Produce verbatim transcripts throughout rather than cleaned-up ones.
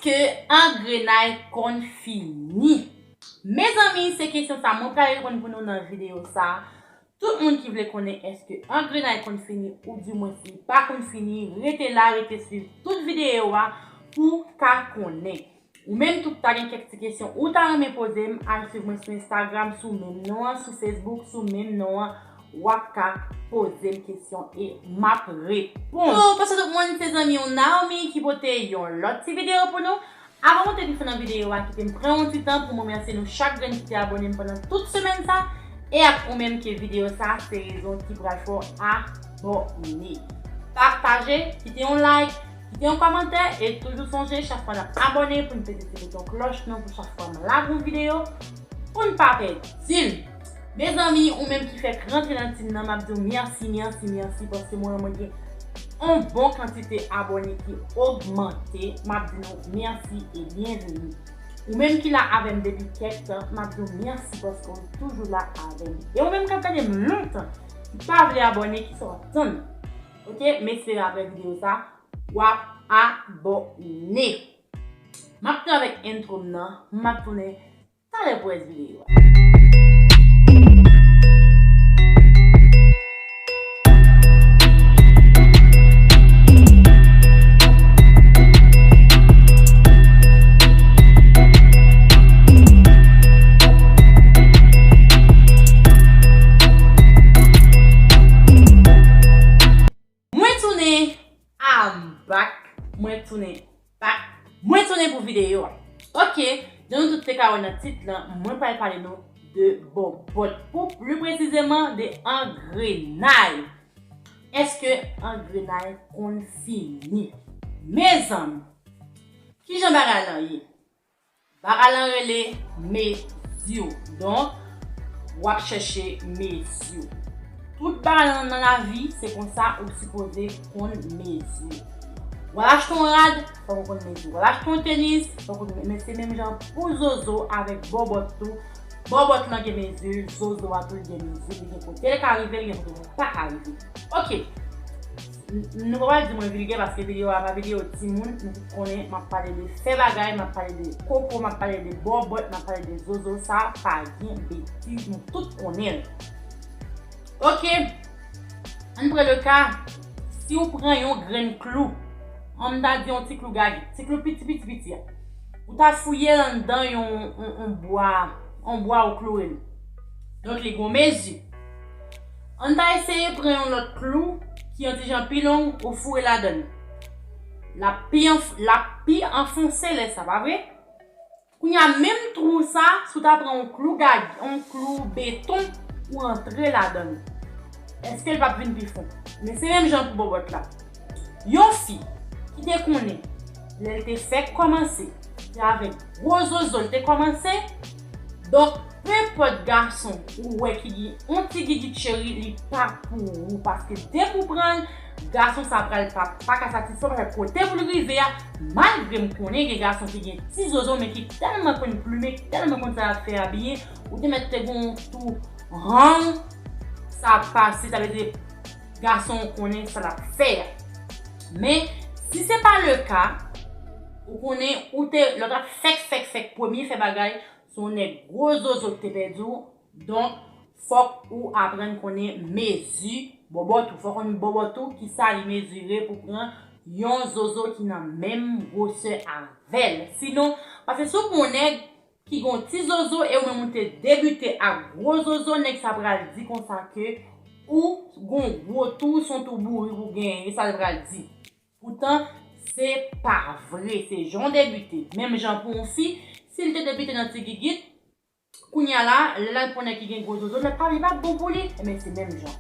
Èske angrenay konn fini? Mezanmi, se kesyon sa mwen pral reponn pou nou nan videyo sa. Tout moun ki vle konnen èske angrenay konn fini, oudimwens li pa konn fini, rete la, rete swiv tout videyo a pou w ka konnen. Ou menm tou k ta gen kèk ti kesyon ou ta renmen poze m, al swiv mwen sou Instagram sou menm non an, sou Facebook sou menm non an, w ap ka poze m kesyon e m ap reponn. Yo, pase tout moun, se zanmi w Naomi ki pote yon lòt ti videyo pou nou. Avan mwen te pi fon nan videyo a, kite m pran yon ti tan pou m remèsye nou chak grenn ki te abòne m pandan tout semèn sa, e ak ou menm ke videyo sa se rezon ki pral fè w abòne. Pataje, kite yon like, kite yon kòmantè, e toujou sonje chak fwa n ap abòne pou n peze ti bouton klòch nou pou chak fwa m lage yon videyo, pou n pa pèdi l. Mezanmi, ou menm ki fèk rantre nan team nan, m ap di w mèsi, mèsi, mèsi, paske mwen, mwen gen yon bon kantite abòne ki ogmante. M ap di nou mèsi e byenveni. Ou menm ki la avè m depi kèk tan, m ap di w mèsi paske w toujou la avè m. E ou menm k ap gade m lontan, ki pa vle abòne, kisa w ap tann? Oke, m espere apre videyo sa, w ap abòne. M ap pran avèk intro m nan, m ap tounen talè pou rès videyo a. Mwen tounen, I'm back. Mwen tounen back. Mwen tounen pou videyo a. Oke, jan nou tout te ka wè nan tit lan, mwen pral pale nou de bòbòt. Pou pli presizeman, de angrenay. Èske angrenay konn fini? Mezanmi, kijan bagay lan ye? Bagay lan rele mezi. Donk, w ap chèche mezi. Tout bagay lan nan lavi, se konsa ou sipoze konn mezi. W al achte yon rad, fòk ou konn mezi. W al achte yon tenis, fòk ou konn, men se menm jan pou zozo avèk bòbòt tou. Bòbòt lan gen mezi, zozo a tou gen mezi, li gen kote l ka rive, li gen kote l pa ka rive. Oke. N-, nou pa pral di mwen vilgè paske videyo a pa videyo timoun, nou tout konnen m ap pale de fè bagay, m ap pale de koko, m ap pale de bòbòt, m ap pale de zozo, sa pa gen betiz, nou tout konnen l. Oke, ann pran le ka, si w pran yon grenn klou, ann ta di yon ti klou gagi, ti klou piti, piti, piti a, ou ta fouye l anndan yon, yon, yon bwa, yon bwa ou kloure l. Donk, li gen yon mezi. Ann ta eseye pran yon lòt klou ki yon ti jan pi long, ou foure ladann. L ap pi anf-, l ap pi anfonse lè sa, pa vre? Kounye a, menm twou sa, si w ta pran yon klou gag-, yon klou beton, ou antre ladann. Èske l p ap vin pi fon? Men se menm jan pou bòbòt la. Yon fi ki te konnen, lè l te fèk kòmanse, se avèk gwo zozo l te kòmanse. Donk, nenpòt gason ou wè ki gen yon ti gigit cheri, li pa pou ou, paske depi w pran l, gason sa pral pa, pa ka satisfè, paske kote pou l rive a, malgre m konnen gen gason ki gen ti zozo, men ki tèlman konn plimen, ki tèlman konn sa y ap fè a byen, ou te mèt te gen yon tou rong, sa ap pase, sa vle di gason w konnen sa l ap fè a. Men, si se pa le ka, ou konnen ou te, lè w t ap fèk, fèk, fèk premye fè bagay, se yon nèg gwo zozo ki te pèdi w, donk, fòk ou aprann konnen mezi bòbòt ou. Fòk ou konn bòbòt ou, kisa li mezire pou pran yon zozo ki nan menm gwosè avè l. Sinon, paske si w pran yon nèg ki gen yon ti zozo e ou menm ou te debite ak gwo zozo, nèg sa pral di konsa ke ou gen yon gwo tou, se yon tou bourik ou genyen, e sa l pral di. Poutan, se pa vre, se jan w debite. Menm jan pou yon fi, si l te debite nan ti gigit, kounye a la, lè l al pran nèg ki gen gwo zozo, nèg pa, li p ap bon pou li, ebyen se menm jan.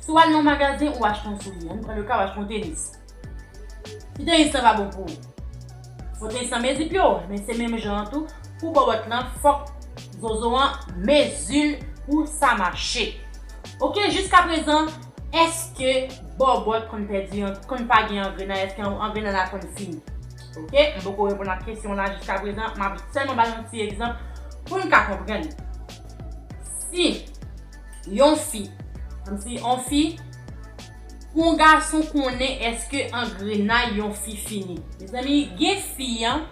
Si w al nan yon magazen, ou achte yon soulye, ann pran le ka, ou achte yon tenis. Si tenis lan pa bon pou ou, fò tenis lan mezi pye w, men se menm jan an tou, pou bòbòt lan, fòk zozo an mezi l pou sa mache. Oke, jiskaprezan, èske bòbòt konn pèdi an-, konn pa gen angrenay, èske an-, angrenay la konn fini? Oke, m poko reponn ak kesyon la jiskaprezan, m ap sèlman ba nou yon ti egzanp pou n ka konprann. Si yon fi, kòmsi yon fi, Pou yon gason konnen èske angrenay yon fi fini. Mezanmi, gen fi an,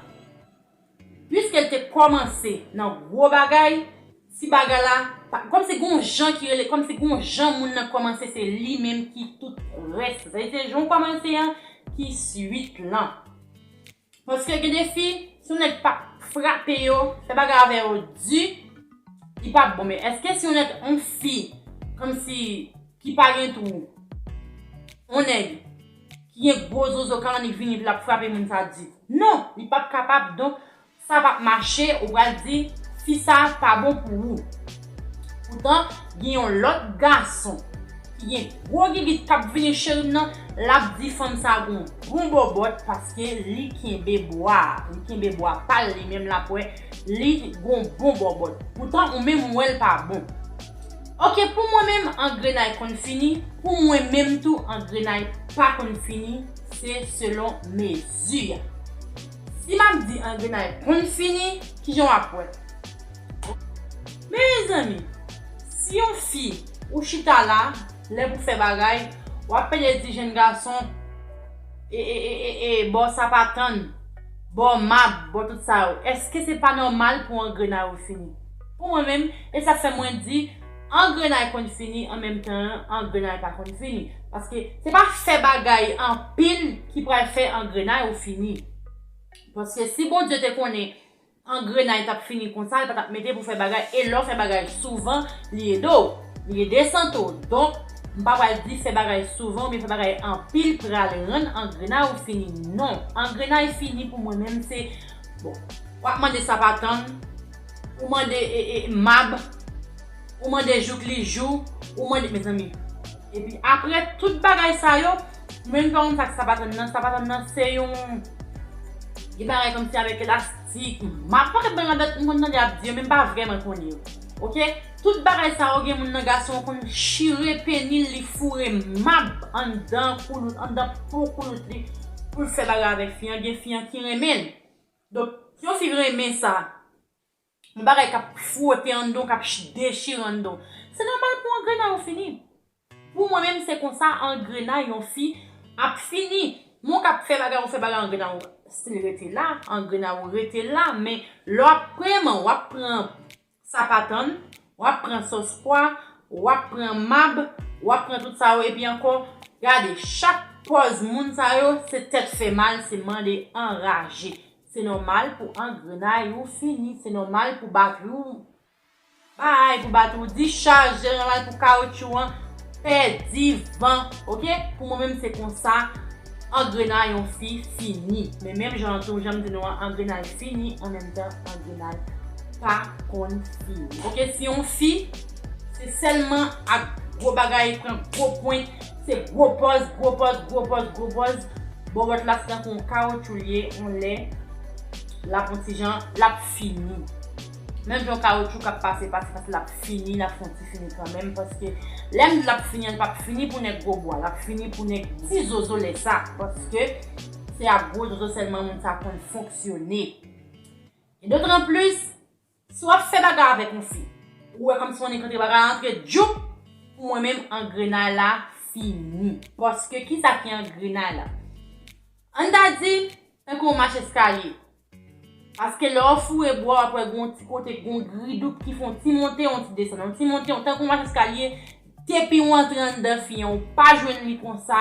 piske l te kòmanse nan gwo bagay, ti bagay la, pa- kòmsi gen yon jan ki rele, kòmsi gen yon jan moun nan kòmanse, se li menm ki tout rès. Sa vle di se jan w kòmanse an ki swit lan. Paske gen de fi, si yon nèg pa frape yo, fè bagay avè yo di, li pa bon. Men èske si yon nèg, yon fi, kòmsi, ki pa gen twou, yon nèg, ki gen gwo zozo, ka annik vini, epi l ap frape moun sa di? Non, li p ap kapab. Donk, sa p ap mache, ou pral di, fi sa pa bon pou ou. Poutan, gen yon lòt gason ki gen gwo gigit k ap vini cheri m nan, l ap di fanm sa gon bon bòbòt paske li kenbe bwa. Li kenbe bwa pa l li menm l ap wè li gon bon bòbòt. Poutan ou menm ou wè l pa bon. Oke, pou mwen menm, angrenay konn fini. Pou mwen menm tou, angrenay pa konn fini. Se selon mezi a. Si m ap di angrenay konn fini, kijan w ap wè? Men mezanmi, si yon fi, ou chita la, lè pou fè bagay, w ap pede di jèn gason, e, e, e, e, e, bò sapatann, bò mab, bò tout sa yo. Èske se pa nòmal pou angrenay ou fini? Pou mwen menm, e sa fè mwen di, angrenay konn fini, an menm tan an, angrenay pa konn fini. Paske se pa fè bagay anpil ki pral fè angrenay ou fini. Paske si Bondye te konnen angrenay t ap fini konsa, li pa t ap mete pou fè bagay. E lè w fè bagay souvan, li ede w. Li ede sante w. Donk, m pa pral di fè bagay souvan oubyen fè bagay anpil pral rann angrenay ou fini. Non. Angrenay fini pou mwen menm se, bon, w ap mande sapatann, ou mande e, e, mab, ou mande jouk li jou, ou mande, mezanmi. Epi apre tout bagay sa yo, mwen pa konn sa k sapatann nan. Sapatann nan se yon, gen bagay kòmsi avèk elastik, mab, pakèt bagay ladan, m konn tande y ap di yo, men m pa vrèman konnen yo. Oke? Tout bagay sa yo, gen moun nan gason an konn chire peni l, li foure mab anndan koulout, anndan po koulout li, pou l fè bagay avèk fi an, gen fi an ki renmen l. Donk, si yon fi renmen sa, yon bagay k ap fwote anndan w, k ap ch- dechire anndan w, se nòmal pou angrenay ou fini. Pou mwen menm, se konsa angrenay yon fi ap fini. Men w k ap fè bagay, ou fè bagay, angrenay ou still rete la, angrenay ou rete la, men lè w ap pran, w ap pran sapatann, w ap pran sòs pwa, w ap pran mab, w ap pran tout sa yo, epi ankò, gade, chak pòz moun sa yo, se tèt fè mal, se mande anraje. Se nòmal pou angrenay ou fini, se nòmal pou batri w bay, pou batri w dichaje, se nòmal pou kawotchou an pèdi van, oke? Pou mwen menm, se konsa angrenay yon fi fini. Men menm jan an tou, jan m di nou an, angrenay fini, an menm tan, angrenay pa konn fini. Oke, si yon fi, se sèlman ak gwo bagay, pran gwo pwent, se gwo pòz, gwo pòz, gwo pòz, gwo pòz, bòbòt la se tankou yon kawotchou l ye, yon lè l ap yon ti jan, l ap fini. Menm jan yon kawotchou k ap pase, pase, pase, l ap fini, l ap fè yon ti fini kanmenm, paske lè m di l ap fini an, li p ap fini pou nèg gwo bwa, l ap fini pou nèg ti zozo lè sa, paske se ak gwo zozo sèlman moun sa konn fonksyone. E dotanplis, si w ap fè bagay avèk yon fi, ou wè kòmsi w annik antre bagay la antre djoup, pou mwen menm, angrenay la fini. Paske kisa ki angrenay la? Ann ta di, tankou yon mach eskalye. Paske lè w foure bwa, w ap wè gen yon ti kote, gen yon gridoup ki fè yon ti monte, yon ti desann, yon ti monte, yon, tankou yon mach eskalye, depi w antre anndan fi an, ou pa jwenn li konsa,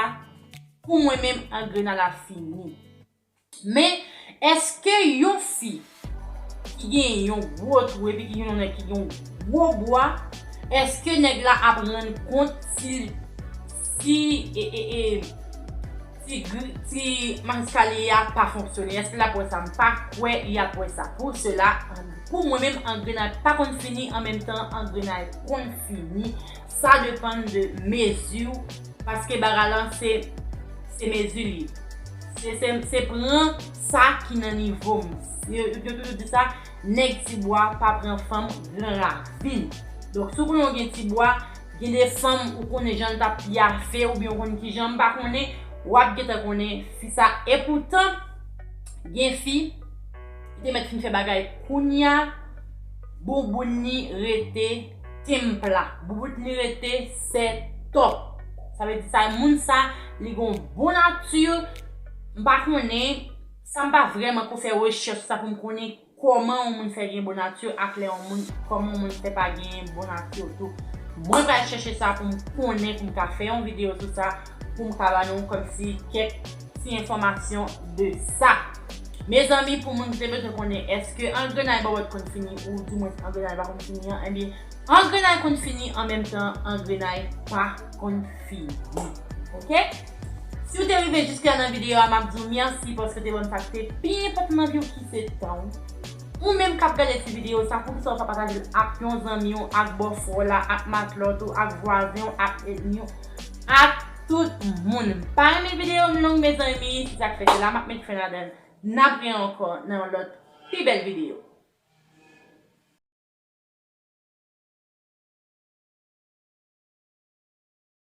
pou mwen menm, angrenay la fini. Men, èske yon fi ki gen yon gwo twou epi ki gen yon nèg ki gen yon gwo bwa, èske nèg la ap rann kont si, si, e, e, e, ti gri- ti mach eskalye a pa fonksyone? Èske l ap wè sa? M pa kwè li ap wè sa. Pou sela, pou mwen menm, angrenay pa konn fini, an menm tan, angrenay konn fini. Sa depann de mezi w, paske bagay lan se, se mezi li. Se, se, se pran sa ki nan nivo m. Yo, yo toujou di sa, nèg ti bwa pa pran fanm gran ravin. Donk, si w konnen w gen ti bwa, gen de fanm ou konnen jan l t ap piyafe, oubyen w konn kijan, m pa konnen, w ap gentan konnen fi sa. Epoutan, gen fi ki te mèt fin fè bagay kounya, bouboun li rete tenpla. Bouboun li rete sètòp. Sa vle di sa, moun sa, li gen yon bon nati. M pa konnen, sa m pa vrèman ko fè rechèch sou sa pou m konnen kòman yon moun fè gen bon nati ak lè yon moun, kòman yon moun fè pa gen bon nati tou. Mwen pral chèche sa pou m konnen, pou m ka fè yon videyo sou sa, pou m ka ba nou kòmsi kèk ti enfòmasyon de sa. Mezanmi, pou moun ki te bezwen konnen èske angrenay bòbòt konn fini ou dimwen angrenay pa konn fini an, ebyen, angrenay konn fini an menm tan angrenay pa konn fini. Oke? Si w te rive jiska nan videyo a, m ap di w mèsi paske w te ban m sa ki te pi enpòtan nan vi w ki se tan w. Ou menm k ap gade ti videyo sa, poukisa w pa pataje l ak yon zanmi w, ak bòfrè w la, ak matlòt ou, ak vwazen w, ak etni w, ak tout moun? M pa renmen videyo m long, mezanmi, se sa k fè se la m ap met fen ladan l. N ap gen ankò nan yon lòt pi bèl videyo.